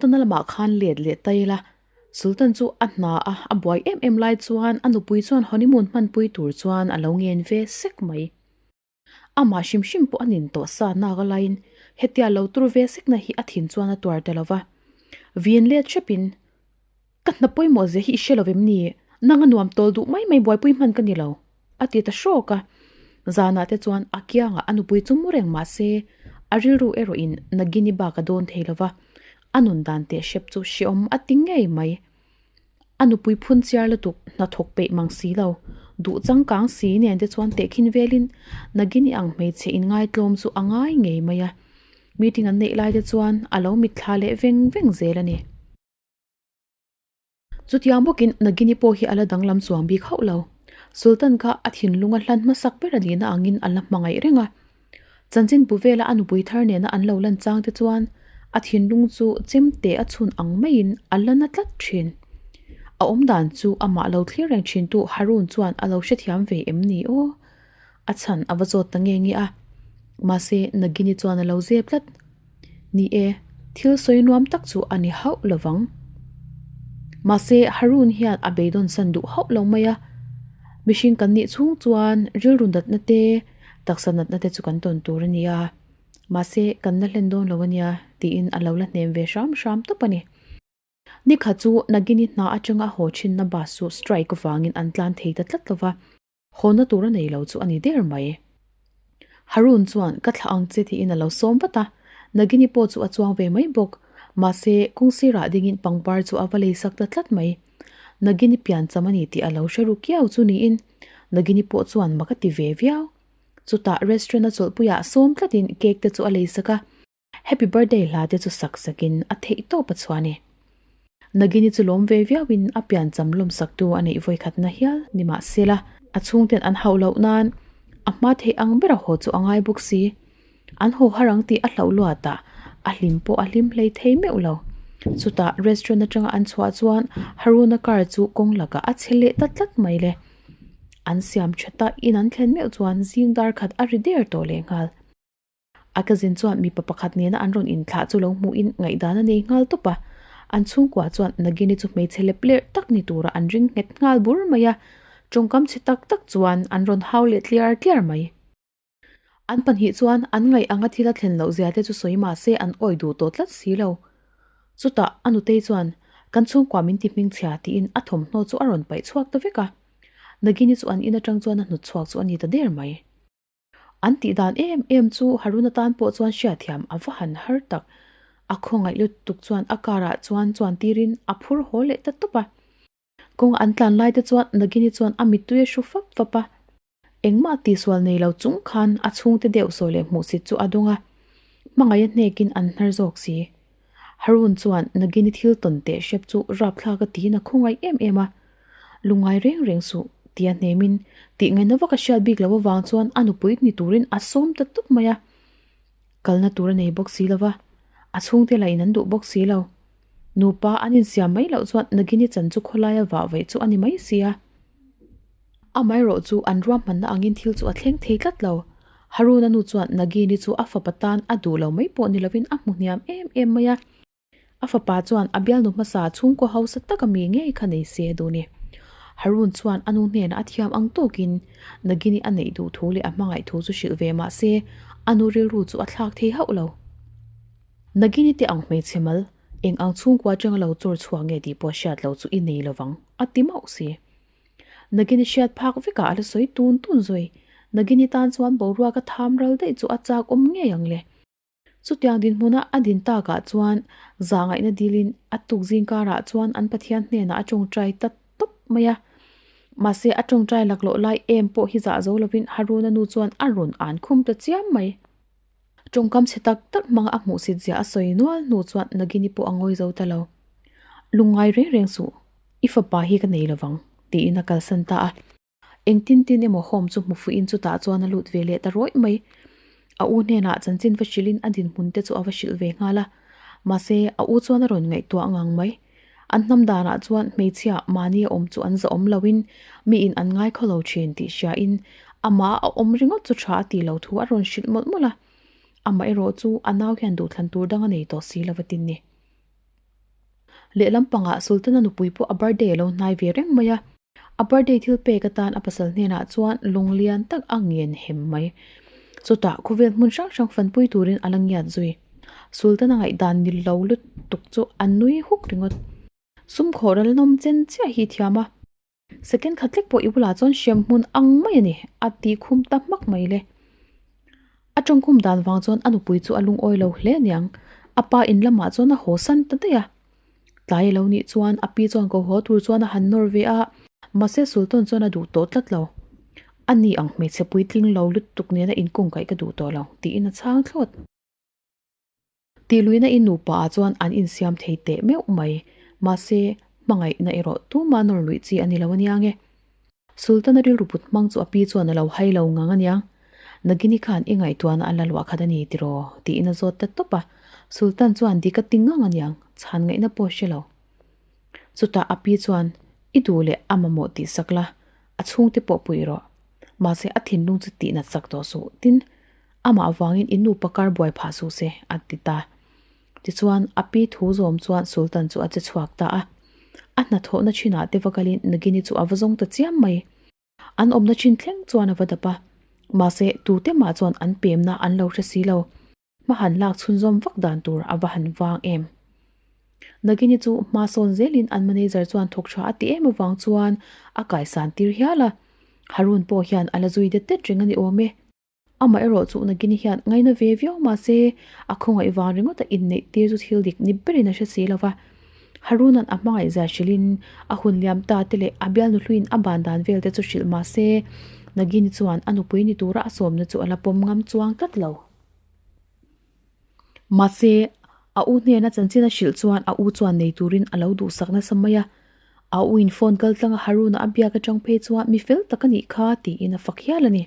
Sultan-a lamah khan let leh ta ila, Sultan chu a hna a, a buai em em lai chuan a nupui chuan honeymoon hmanpui tur chuan a lo ngen ve sek mai. Amah hrim hrim pawh a nin tawh sa nak a laiin hetia lo tur ve sekna hi a thin chuan a tuar ta lo va. Vin let hrepin, Ka hna pawimawh zia hi i hre lo vem ni? Nang a nuam tawl duh mai mai buaipui hman ka ni lo, a ti ta hrawk a. Zanah te chuan a kiangah a nupui chu mu reng mah se, a rilru erawhin Nagini bak a dawn thei lo va, a nun dan teh hrep chu hreawm a ti ngei mai. A nupui phun chiar lutuk hnathawk peih mang si lo, duh changkang si nen te chuan tehkhin velin Nagini ang hmeichhe inngaitlawm chu a ngai ngei mai a, meeting an neih lai te chuan a lo mitthla leh veng veng zel a ni. Chutiang bawkin Nagini pawh hi a la danglam chuang bik hauh lo. Sultan kha a thinlunga hlan hmasak ber a nihna angin a la hmangaih reng a. Chanchin bu vela a nupui thar nena an lo lan chang te chuan a thinlung chu chemte a chhun ang maiin a la na tlat thin. A awmdan chu amah lo thlir reng thintu Harun chuan a lo hrethiam ve em ni aw? A chhan a va zawt ta nge nge a. Mahse Nagini chuan a lo zep tlat. Ni e, thil sawi nuam tak chu a ni hauh lo vang. Mahse, Harun hian a beidawn san duh hauh lo mai a. Mihring kan nih chhung chuan rilru natna te, taksa natna te chu kan tawn tur a ni a. Mahse, kan la hlen dawn lo a nia, tiin a lo la hnem ve hram hram tawp a ni. Nikhat chu Nagini hna atanga haw thinna bus chu strike vangin an tlan thei ta tlat lo va. Hawnna tur a nei lo chu a ni der mai. Harun chuan ka thlah ang che tiin a lo sawm vat a, Nagini pawh chu a chuang ve mai bawk. Mahse, kawng sirah dingin pangpar chu a va lei sak ta tlat mai. Nagini pian cham a ni tih a lo hre ru kiau chu niin Nagini pawh chuan mak a ti ve viau. Chutah restaurant a chawlhpuiah sawm tlatin cake te chu a lei sak a. Happy birthday hla te chu sak sakin a theih tawp a chhuah a ni. Nagini chu lawm ve viauin a piancham lawmsaktu a neih vawikhatna hial ni mah sela a chhungten an hauh loh nan a hma theih ang bera haw chu a ngai bawk si. An haw har ang tih a hlauh luatah a hlim pawh a hlim hlei thei meuh lo. Chutah restaurant atanga an chhuah chuan Haruna car chu kawng lakah a che leh ta tlat mai le. An siam tha ta in an thlen meuh chuan zing dar khat a ri der tawh lehnghal. A cousin chuan mipa pakhat nena an rawn inthlah chu lo hmuhin ngaihdan a nei nghal tawp a. An chhungkua chuan Nagini chu hmeichhe lep lerh tak ni tura an ring nghet nghal bur mai a, tawngkam chhe tak tak chuan an rawn hau leh tliar tliar mai. An pahnih chuan an ngaih anga thil a thlen loh zia te chu sawi mah se an awi duh tawh tlat si lo. Chutah a nutei chuan kan chhungkua min ti hmingchhia tiin a thawmhnaw chu a rawn paih chhuak ta vek a. Nagini chu an in atang chuan a hnut chhuak chu a ni ta der mai. An tih dan em em chu Haruna tan pawh chuan hriatthiam a va han har tak. A khawngaih lutuk chuan a car ah chuan chuan tirin a phur haw leh ta tawp a. Kawng an tlan lai te chuan Nagini chuan a mittui a hru fap fap a. Engmah tihsual nei lo chung khan a chhungte deuh sawi leh hmuhsit chu a dawng a. Hmangaih a hnekin an hnar zawk si. Harun chuan Nagini thil tawn teh hrep chu rapthlak a tiin a khawngaih em em a. Lungngai reng reng suh, tia hnemin tih ngaihna vak a hriat bik loh avang chuan a nupui ni turin a sawm ta tawp mai a. Kalna tur a nei bawk si lo va, a chhungte lah in an duh bawk si lo. Nupa an insiam mai loh chuan Nagini chan chu khawlaia vah vaih chu a ni mai si a. Amaherawh chu an ruahmanna angin thil chu a thleng thei tlat lo. Haruna nu chuan Nagini chu a fapa tan a duh lo mai pawh ni lovin a hmu hniam em em mai a. A fapa chuan a bialnu hmasa chhungkaw hausa taka mi ngei kha nei se a duh ni. Harun chuan a nu hnenah a thiam ang tawkin Nagini a neih duh thu leh a hmangaih thu chu hrilh ve mah se a nu rilru chu a thlak thei hauh lo. Nagini te ang hmeichhe mal, eng ang chhungkua atanga lo chawr chhuak nge tih pawh hriat lo chu i nei lovang, a ti mauh si. Nagini hriat phak vekah a la sawi tun tun zui. Nagini tan chuan boruak a tham ral daih chu a chak awm ngei ang le. Chutiang dinhmuna a din takah chuan zahngaihna dilin a tuk zing karah chuan an Pathian hnenah a tawngtai ta tawp mai a. Mahse a tawngtai laklawh lai em pawh hi zah zo lovin Haruna nu chuan a rawn an khum ta chiam mai. Tawngkam chhe tak tak hmanga a hmuhsit zia a sawi nual hnu chuan Nagini pawh a ngawi zo ta lo. Lungngai reng reng suh, i fapa hi ka nei lovang, tiin a kalsan ta a. Engtin tin emaw home chu hmu fuhin chutah chuan a lut ve leh ta rawih mai. A u hnenah chanchin va hrilhin a dinhmun te chu a va hrilh ve nghal a. Mahse, a u chuan a rawn ngaihtuah ngang mai. An hnam danah chuan hmeichhia mahni a awm chu an zahawm loin miin an ngai khaw lo thin tih hriain amah a awm ringawt chu tha a tih lo thu a rawn hrilh mawlh mawlh a. Amaherawh chu a nau hian duhthlan tur dang a nei tawh si lo a tin ni. Lehlam pangah Sultana nupui pawh a birthday a lo hnai ve reng mai a. A birthday thil pek atan a pasal hnenah chuan lung lian tak a ngen hem mai. Chutah khawvel hmun hrang hrang fanpui turin a la ngiat zui. Sultana ngaihdan ni lo lutuk chu a nui huk ringawt. Sum khawh ral nawm chen chiah hi thiam a. Second khat hlek pawh i bulah chuan hrem hmun ang mai a ni, a ti khum ta hmak mai le. A tawngkhum dan vang chuan a nupui chu a lungawi lo hle aniang. A pa in lamah chuan a haw san ta daih a. Tlai a lo nih chuan a pi chuan ko haw tur chuan a han nawr ve a, mahse Sultan chuan a duh tawh tlat lo. A ni ang hmeichhe puitling lo lutuk nena inkungkaih ka duh tawh lo, tiin a chhang thlawt. Tihluihna in nupa ah chuan an insiam thei teh meuh mai. Mahse, hmangaihna erawh tumah nawr luih chi a ni lo aniang e. Sultana rilru put hmang chu a pi chuan a lo hai lo ngang aniang. Nagini khan i ngaihtuahna a la luah khat a ni tiraw? tiin a zawt ta tawp a. Sultan chuan dik a ti ngang aniang, chhan ngaihna pawh hre lo. Chutah a pi chuan, I duh leh a mamawh tih sak la, a chhungte pawh pui rawh. Mahse, a thinlung chu tihnat sak tawh suh, tin, Amah avangin in nupa kar buai phah suh se, a ti ta. Tichuan, a pi thu zawm chuan Sultan chu a che chhuak ta a. A hnathawhna thinah te va kalin Nagini chu a va zawng ta chiam mai. An awmna thin thleng chuan a va dap a. Mahse, tute mah chuan an pemna an lo hre si lo. Hma han lak chhunzawm vak dan tur a va han vang em. Nagini chu hma sawn zelin an manager chuan thawk tha a ti em avang chuan a kaisan tir hial a. Harun pawh hian a la zui det det reng a ni awm e. Amaherawh chu Nagini hian ngaina ve viau mahse a khawngaih vang ringawt a inneih tir chu thil dik ni berin a hre si lo va. Haruna'n a hmangaih zia hrilhin a hun liam ta te leh a bialnu hluiin a ban dan vel te chu hrilh mahse Nagini chuan a nupui ni tura a sawmna chu a la pawm ngam chuang tlat lo. Mahse, a u hnena chanchin a hrilh chuan a u chuan nei turin a lo duhsak nasa mai a. A u in phone kal tlanga Haruna a biak atang phei chuan mi fel tak a nih kha tiin a fak hial a ni.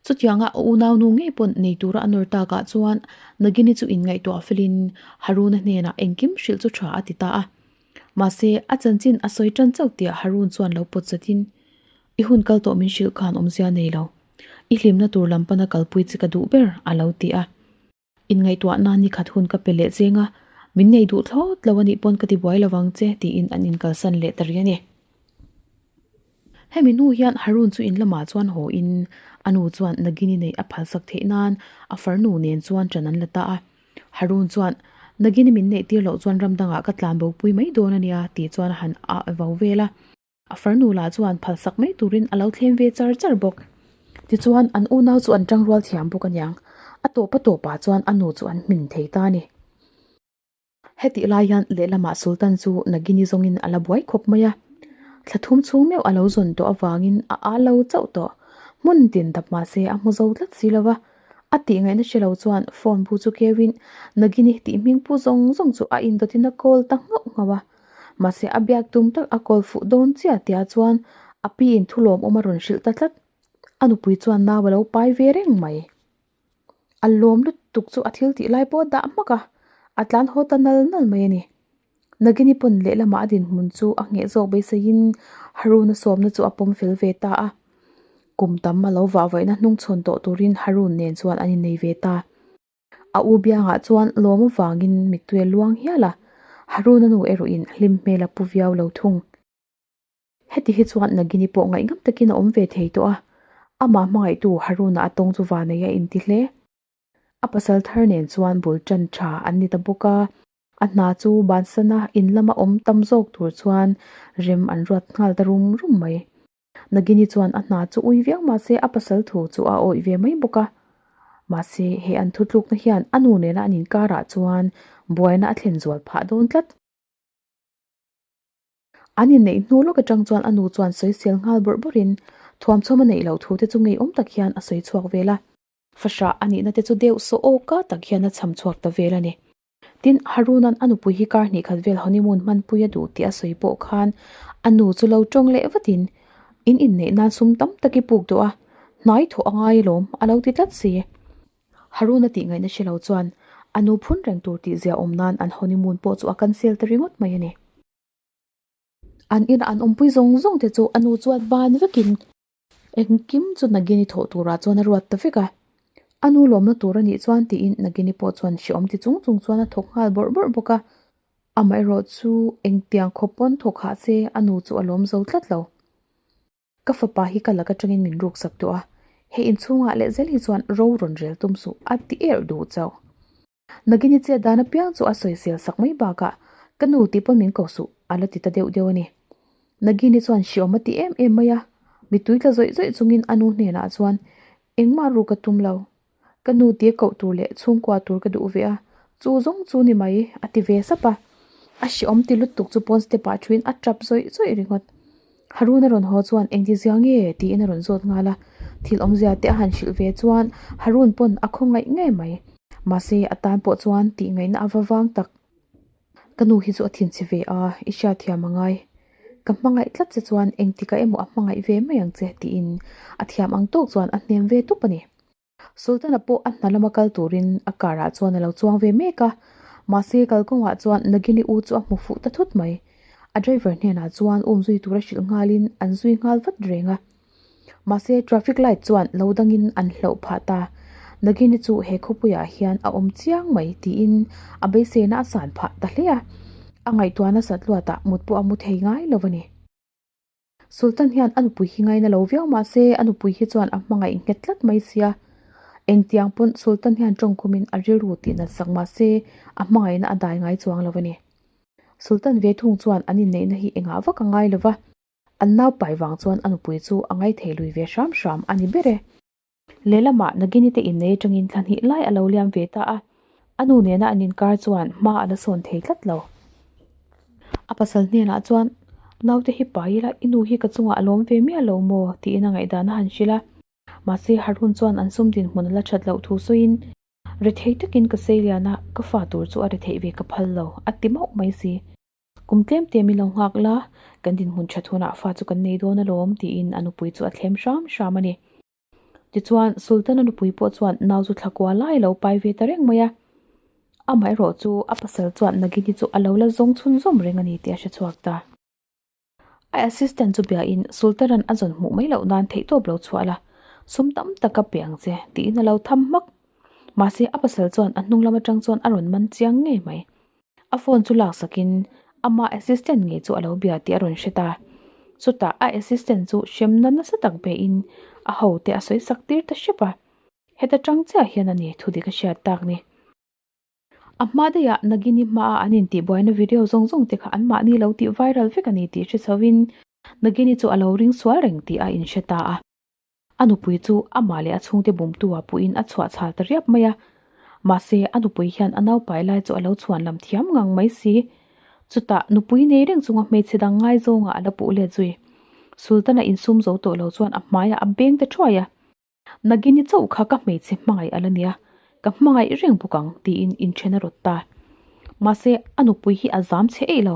Chutianga a unaunu ngei pawn nei tura a nawr takah chuan Nagini chu inngaihtuah felin Haruna hnenah engkim hrilh chu tha a ti ta a. Mahse, a chanchin a sawi tan chauh tihah Harun chuan lo pawt zatin, I hun kal tawh min hrilh khan awmzia nei lo. I hlimna tur lam pana kalpui che ka duh ber, a lo ti a. Inngaihtuah nan ni khat hun ka pe leh cheng a, min nei duh thlawt lo a nih pawn ka ti buai lo vang che tiin an inkalsan leh ta rih a ni. Hemi hnu hian Harun chu in lamah chuan haw in a nu chuan Nagini neih a phalsak theih nan a farnu nen chuan ṭan an la ta a. Harun chuan, Nagini min neih tir loh chuan ram dangah ka tlan bo pui mai dawn a nia tih chuan a han ah vo vel a. A farnu lah chuan phalsak mai turin a lo thlem ve char char bawk. Tichuan an unau chu an tangrual thiam bawk aniang. A tawp a tawpah chuan a nu chu an hmin thei ta a ni. Hetih lai hian lehlamah Sultan chu Nagini zawngin a la buai khawp mai a. Thla thum chhung meuh a lo zawn tawh avangin a a lo chauh tawh. Hmun tin dap mah se a hmu zo tlat si lo va. A tih ngaihna hre lo chuan phone bu chu keuin Nagini tih hming pu zawng zawng chu a indawtin a call ta nghauh nghauh a. Mahse a biak tum tak a call fuh dawn chiah tia chuan a pi in thu lawmawm a rawn hrilh ta tlat. A nupui chuan nau a lo pai ve reng mai. A lawm lutuk chu a thil tih lai pawh a dah hmak a, a tlan haw ta nal nal mai a ni. Nagini pawn lehlamah a dinhmun chu a ngheh zawk beiseiin Haruna sawmna chu a pawm fel ve ta a. Kum tam a lo vah vaihna hnungchhawn tawh turin Harun nen chuan an innei ve ta. A u biangah chuan lawm avangin mittui a luang hial a, Haruna nu erawhin hlim hmel a pu viau lo thung. Heti hi chuan Nagini pawh ngaihngam takin a awm ve thei tawh a, amah hmangaihtu Haruna a tawng chu vanei a inti hle. A pasal thar nen chuan bul tan tha an ni ta bawk a, a hna chu bansana in lama awm tam zawk tur chuan rem an ruat nghal ta rum rum mai. Nagini chuan a hna chu ui viau mahse a pasal thu chu a awih ve mai bawk a. Mahse he an thutlukna hian a nu nena an inkarah chuan buaina a thlen zual phah dawn tlat. An inneih hnu lawk atang chuan a nu chuan sawisel nghal bawrh bawrhin thuamchhawm a neih loh thu te chu ngeiawm tak hian a sawi chhuak vel a. Fahrah a nihna te chu deuh saw awka tak hian a cham chhuak ta vel a ni. Tin, Haruna'n a nupui hi kar hnih khat vel honeymoon hmanpui a duh tih a sawi pawh khan a nu chu lo tawng leh vatin, In inneih nan sum tam tak i puk duh a, hnai thawh a ngai alawm, a lo ti tlat si. Haruna tih ngaihna hre lo chuan a nu phun reng tur tih zia awm nan an honeymoon pawh chu a cancel ta ringawt mai a ni. An inah an awmpui zawng zawng te chu a nu chuan ban vekin Engkim chu Nagini thawh turah chuan a ruat ta vek a, a nu lawmna tur a nih chuan tiin Nagini pawh chuan hreawm ti chung chung chuan a thawk nghal bawrh bawrh bawk a. Amaherawhchu engtiang khawp pawn thawk hah se a nu chu a lawm zo tlat lo. Ka fapa hi ka lak atangin min ruksak tawh a, he inchhungah leh zel hi chuan ro rawn rel tum suh a ti erh duh chauh. Nagini chet dan apiang chu a sawisel sak mai bakah ka nu tih pawn min ko suh a la ti ta deuh deuh a ni. Nagini chuan hriawm a ti em em mai a, mitui tla zawih zawih chungin a nu hnenah chuan engmah ru ka tum lo. Ka nu tia koh tur leh chhungkua tur ka duh ve a, chu zawng chu ni mai a ti ve sap a. A hriawm ti lutuk chu pawn step ah thuin a tap zawih zawih ringawt. Harun a rawn haw chuan engti zia nge tiin a rawn zawt nghal a, thil awmzia te a han hrilh ve chuan Harun pawn a khawngaih ngei mai. Mahse a tan pawh chuan tih ngaihna a va vang tak. Ka nu hi chu a thinchhe ve a, i hriatthiam a ngai. Ka hmangaih tlat che chuan engtikah emaw a hmangaih ve mai ang che tiin a thiam ang tawk chuan a hnem ve tup a ni. Sultana pawh a hna lama kal turin a car ah chuan a lo chuang ve mek a, mahse kalkawngah chuan Nagini u chu a hmu fuh ta thut mai. A driver hnenah chuan um zui tura hrilh nghalin an zui nghal vat reng a. Mahse traffic light chuan lo dangin an hloh phah ta. Nagini chu he khawpuiah hian a awm chiang mai tiin a beiseina a san phah ta hle a, a ngaihtuah nasat luatah mut pawh a mu thei ngai lo a ni. Sultan hian a nupui hi ngaina lo viau mah se a nupui hi chuan a hmangaih nghet tlat mai sia. Engtiang pawn Sultan hian tawngkhumin a rilru tih nat sak mah se a hmangaihna a dai ngai chuang lo a ni. Sultan ve thung chuan an inneihna hi engah vak a ngai lo va, an nau pai vang chuan a nupui chu a ngaithei lui ve hram hram a ni ber e. Lehlamah Nagini te innei atangin thla hnih lai a lo liam ve ta a, a nu nena an inkar chuan hma a la sawn thei tlat lo. A pasal hnenah chuan, Naute hi pai ila, i nu hi ka chungah a lawm ve miah lo maw? tiin a ngaihdan a han hrilh a. Mahse, Harun chuan an sum dinhmun a la that loh thu sawiin, Rethei takin ka sei lian a, ka fa tur chu a retheih ve ka phal lo, a ti mauh mai si. Kum tlem tlem i lo nghak la, kan dinhmun that hunah fa chu kan nei dawn alawm, tiin a nupui chu a thlem hram hram a ni. Tichuan, Sultan-a nupui pawh chuan nau chu thla kua lai a lo pai ve ta reng mai a. Amaherawh chu a pasal chuan Nagini chu a lo la zawng chhunzawm reng a ni tih a hre chhuak ta. A assistant chu biain Sultan-a'n a zawn hmuh mai loh nan theihtawp lo chhuah la, sum tam tak a pe ang che tiin a lo tham hmak. Mahse, a pasal chuan a hnung lam atang chuan a rawn man chiang ngei mai. A phone chu laksakin ama assistant ngei chu a lo bia tih a rawn hre ta. Chutah a assistant chu hremna nasa tak bein a hote a sawi sak tir ta hrep a. Heta tang chiah hian a ni thudik a hriat tak ni. A hma daihah Nagini hmaa an intihbuaina video zawng zawng te kha anmahni lo tih viral vek a ni tih hre chhoin Nagini chu a lo ring sual reng tih a inhre ta a. A nupui chu amah leh a chhungte bumtu-ah puhin a chhuah chhal ta riap mai a. Mahse, a nupui hian a naupai lai chu a lo chhuan lam thiam ngang mai si. Chutah, nupui nei reng chunga hmeichhe dang ngaizawngah a la puh let zui. Sultan-a insum zo tawh lo chuan a hmaiah a beng ta thuai a. Nagini chauh kha ka hmeichhe hmangaih a la nia, ka hmangaih reng bawk ang, tiin inthen a rawt ta. Mahse, a nupui hi a zam chhe eih lo.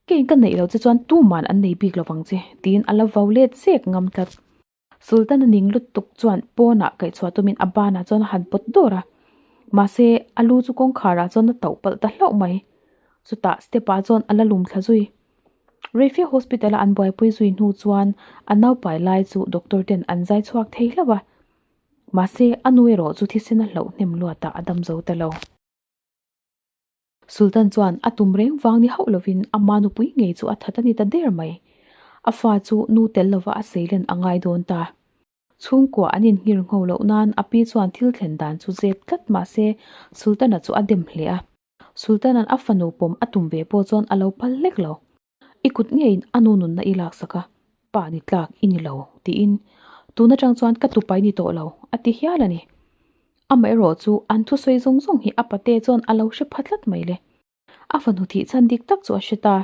Kei ka neih lo che chuan tuman an nei bik lovang che, tiin a la vau let zek ngam tlat. Sultan-a ning lutuk chuan pawnah kaihchhuah tumin a banah chuan a han pawt dawr a. Mahse, a lu chu kawngkharah chuan a tauh palh ta hlauh mai. Chutah step-ah chuan a la lum thla zui. Reifia Hospital-a an buaipui zui hnu chuan a naupai lai chu doctor ten an zai chhuak thei hlauh a. Mahse, a nu erawh chu thisen a hlauh hnem luatah a dam zo ta lo. Sultan chuan a tum reng vang ni hauh lovin ama nupui ngei chu a that a ni ta der mai. A fa chu nu tel lova a seilen a ngai dawn ta. Chhungkua an inhngir ngho loh nan a pi chuan thil thlen dan chu zep tlat mah se Sultana chu a dem hle a. Sultana'n a fanu pawm a tum ve pawh chuan a lo pal hlek lo. I kut ngeiin a nu nunna i laksak a, pa ni tlak i ni lo, tiin tun atang chuan ka tupai ni tawh lo, a ti hial a ni. Amaherawh chu an thusawi zawng zawng hi a pate chuan a lo hre pha tlat mai le. A fanu thih chhan dik tak chu a hre ta.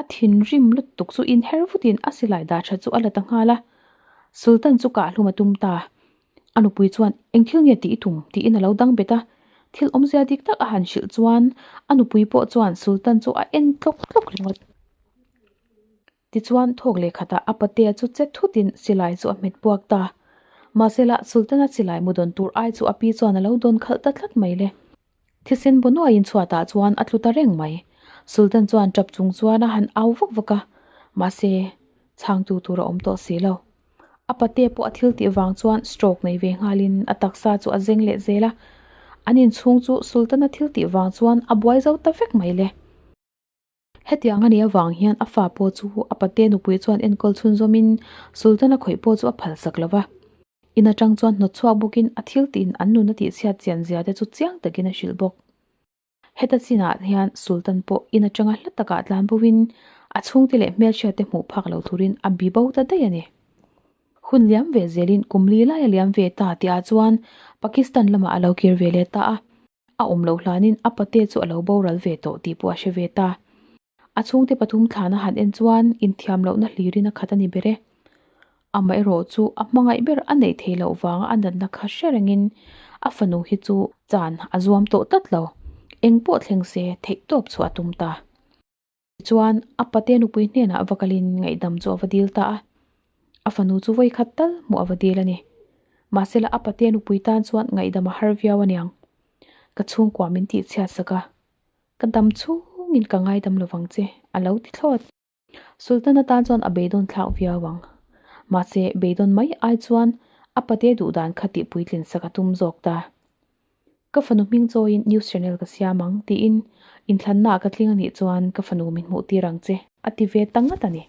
A thinrim lutuk chu inher vutin a silai dah tha chu a la ta nghal a. Sultan chu kah hlum a tum ta. A nupui chuan eng thil nge tih i tum tiin a lo dang bet a, thil awmzia dik tak a han hrilh chuan a nupui pawh chuan Sultan chu a en tlawk tlawk ringawt. Tichuan thawk leh khatah a patea chu che thutin silai chu a hmet puak ta. Mahsela Sultan-a silai mu dawn tur ai chu a pi chuan a lo dawn khalh ta tlat mai le. Thisen bu nuaiin chhuatah chuan a tlu ta reng mai. Sultan chuan tap chung chuan a han au vak vak a, mahse chhangtu tur a awm tawh si lo. A pate pawh a thil tih vang chuan stroke nei ve nghalin a taksa chu a zeng leh zel a, an inchhung chu Sultan-a thil tih vang chuan a buai zo ta vek mai le. Hetiang a nih avang hian a fa pawh chu a pate nupui chuan enkawl chhunzawmin Sultan-a khawih pawh chu a phalsak lo va. In atang chuan hnawt chhuak bawkin a thil tiin an nun a tihchhiat chian zia te chu chiang takin a hrilh bawk. Heta chinah hian Sultan pawh in atanga hla takah tlan boin a chhungte leh hmelhriatte hmuh phak lo turin a bi bo ta daih a ni. Hun liam ve zelin kum li lai a liam ve ta tihah chuan Pakistan lamah a lo kir ve leh ta a. A awm loh hlanin a pate chu a lo boral ve tawh tih pawh a hre ve ta. A chhungte pathum thlana han en chuan inthiam lohna hlirin a khat a ni ber e. Amaherawh chu a hmangaih ber a neih theih loh vanga a natna kha hre rengin a fanu hi chu chan a zuam tawh tlat lo. Eng pawh thleng se theih tawp chu a tum ta. Tichuan a pate nupui hnenah va kalin ngaihdam chu a va dil ta a. A fanu chu vawi khat tal hmuh a va dil a ni. Mahsela a pate nupui tan chuan ngaihdam a har viau aniang. Ka chhungkua min tihchhiat sak a. Ka dam chhungin ka ngaidam lovang che, a lo ti thlawt. Sultan atan chuan a beidawn thlak viau ang. Mahse, beidawn mai ai chuan a pate duh dan kha tih puitlin sak a tum zawk ta. Ka fanu hming chawiin news channel ka siam ang, tiin inthlannaah ka tling a nih chuan ka fanu min hmuh tir ang che, a ti ve ta ngat a ni.